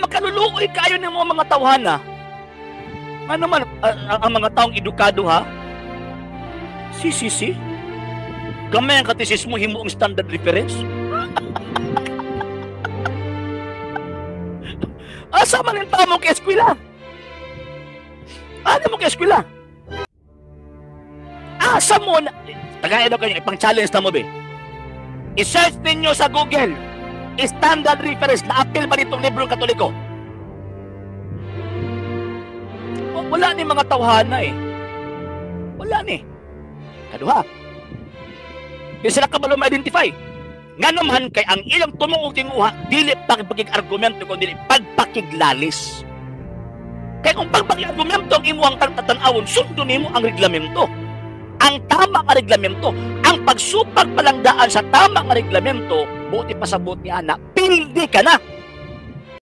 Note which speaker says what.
Speaker 1: Makaluluoy kayo ng mga tawhana. Ano man, ang mga taong edukado ha? Si, si, si. Gamay ang katisismo, himo ang standard reference. Asa man ang tao mo kay eskwela? Ano mo kay eskwela? Asa mo na? Tagayan daw kayo, ipang-challenge na mo, be. I-search ninyo sa Google, standard reference, na appeal ba nitong libro ng Katoliko? Wala ni mga tawhana eh. Wala ni. Kaduha. Di sila kabalo ma-identify. Nga naman kay ang ilang tumuog tinguha, dili pagpakig-argumento kundi dili pagpakiglalis. Kay kung pagpakig-argumento ang imuhang tatanawon, sundon nimo ang reglamento. Ang tama nga reglamento, ang pagsupag palangdaan sa tama nga reglamento, buti pasabot ni ana, pildi ka na.